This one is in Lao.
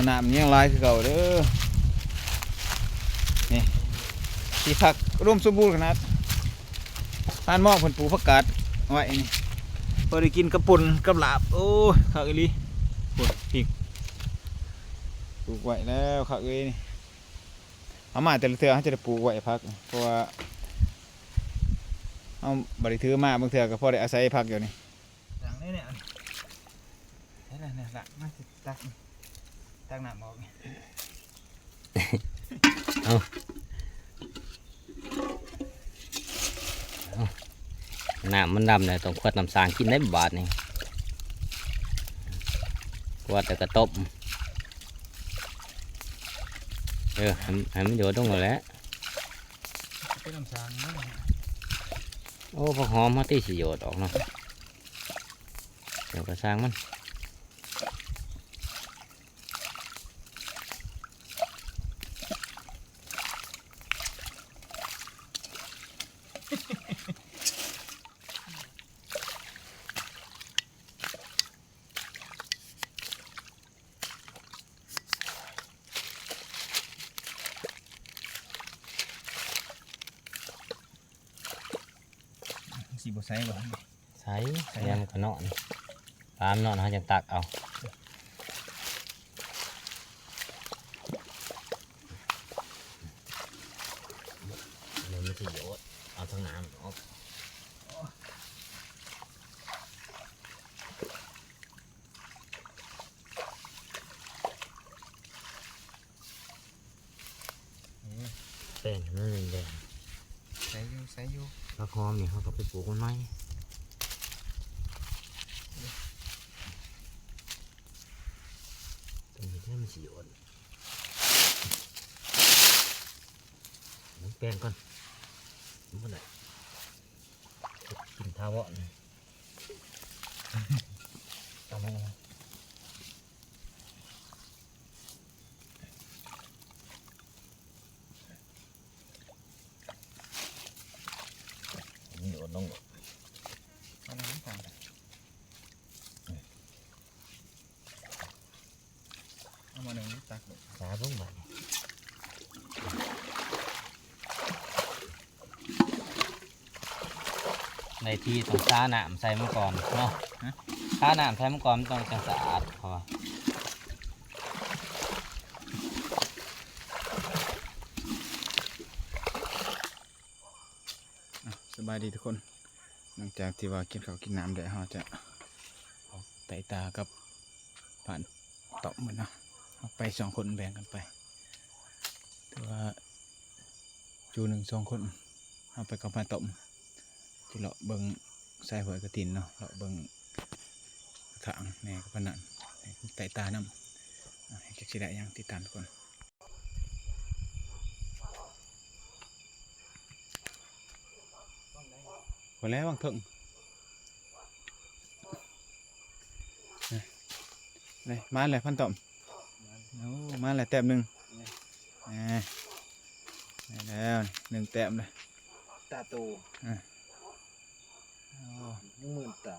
ນ້ຳຍັງຫຼາຍຄືເກົ່າເດີ້. ນີ້ ທີ່ພັກອຸດົມສົມບູນຂະໜາດ. ຮ້ານໝອກເພິ່ນປູກຜັກກາດໄວ້ນີ້ ພໍໄດ້ກິນກັບປົ່ນກັບລາບ. ໂອ້ຍ ຄັກອີ່ຫຼີ. ໂອ້ຍ ພິກ ປູກໄວ້ແລ້ວ ຄັກເອີຍ. ເຮົາມາແຕ່ລະເທື່ອ ເຮົາຈະໄດ້ປູກໄວ້ຜັກ ເພາະວ່າເຮົາບໍ່ໄດ້ຖືມາ ບາງເທື່ອກໍພໍໄດ້ອາໄສຜັກຢູ່ນີ້. ຫຼັງນີ້ແຫຼະ ນີ້ແຫຼະ ນີ້ລະ ມາຊິຕັກ ຕັກນ້ຳອອກ. ເອົາ ເອົາ ນ້ຳມັນດຳແລ້ວ ຕ້ອງຂວດນ້ຳສາງກິນໄດ້ບາດນີ້ ຂວດແລ້ວກໍຕົ້ມ. ເອີ ໃຫ້ ໃຫ້ມັນໂຍດລົງແລ້ວແຫຼະ. ເປັນນ້ຳສາງເນາະ. ໂອ້ ຜັກຫອມເຮົາຕິຊິໂຍດອອກເນາະ. ດຽວກໍຊ່າງມັນ. ຊິບໍ່ໃສ່ບໍ່? ໃສ່ ໃສ່ ແລ້ວມັນກໍນອນ ປາມນອນເຮົາຈັ່ງຕັກເອົາ. ມັນຊິໂຍດ ເອົາທັງນ້ຳອອກ. ແປ້ງມັນແດງ ໃສ່ຢູ່ ໃສ່ຢູ່. ຜັກຫອມນີ້ເຮົາກໍໄປປູກມັນໃໝ່ ຕົງນີ້ມັນຊິໂຍດ. ເບິ່ງແປ້ງກ່ອນ ບໍ່ໄດ້ກິນຖາວອນ. ຕຳໃຫ້ ນີ້ໂອດລົງ ເອົາມາໜຶ່ງຕັກ ເອົາມາໜຶ່ງຕັກ ສາເບິ່ງບາດນີ້. ໃນທີ່ຕ້ອງຊານ້ຳໃສ່ມັນກ່ອນເນາະ. ຮະ? ຊານ້ຳໃສ່ມັນກ່ອນ ມັນຕ້ອງຈັ່ງສະອາດ ເພາະວ່າ ອ່ະ ສະບາຍດີທຸກຄົນ. ຫຼັງຈາກທີ່ວ່າກິນເຂົ້າກິນນ້ຳແລ້ວ ເຮົາຈະອອກໄຕ່ຕາກັບ ຜ່ານຕອບໝົດເນາະ. ເຮົາໄປສອງຄົນ ແບ່ງກັນໄປ ຖືວ່າ ຈູໜຶ່ງສອງຄົນ ເຮົາໄປກັບຜ່ານຕອບ ຊິເລາະເບິ່ງຊາຍຫ້ວຍກະຕິນເນາະ ເລາະເບິ່ງທາງແດ່ກັບປານນັ້ນ ໃຫ້ໄຕ່ຕານຳ ອ່າ ຈັກຊິໄດ້ຫຍັງ ຕິດຕາມທຸກຄົນ. ພໍແລ້ວຫວ່າງເທິງ ນີ້ ມາແລ້ວພັນຕອບ ໂອ້ ມາແລ້ວແຕ້ມໜຶ່ງ ນີ້ ອ່າ ໄດ້ແລ້ວໜຶ່ງແຕ້ມເລີຍ ຕາໂຕ ອ່າ ໂອ້ ຍັງມື່ນຕາ.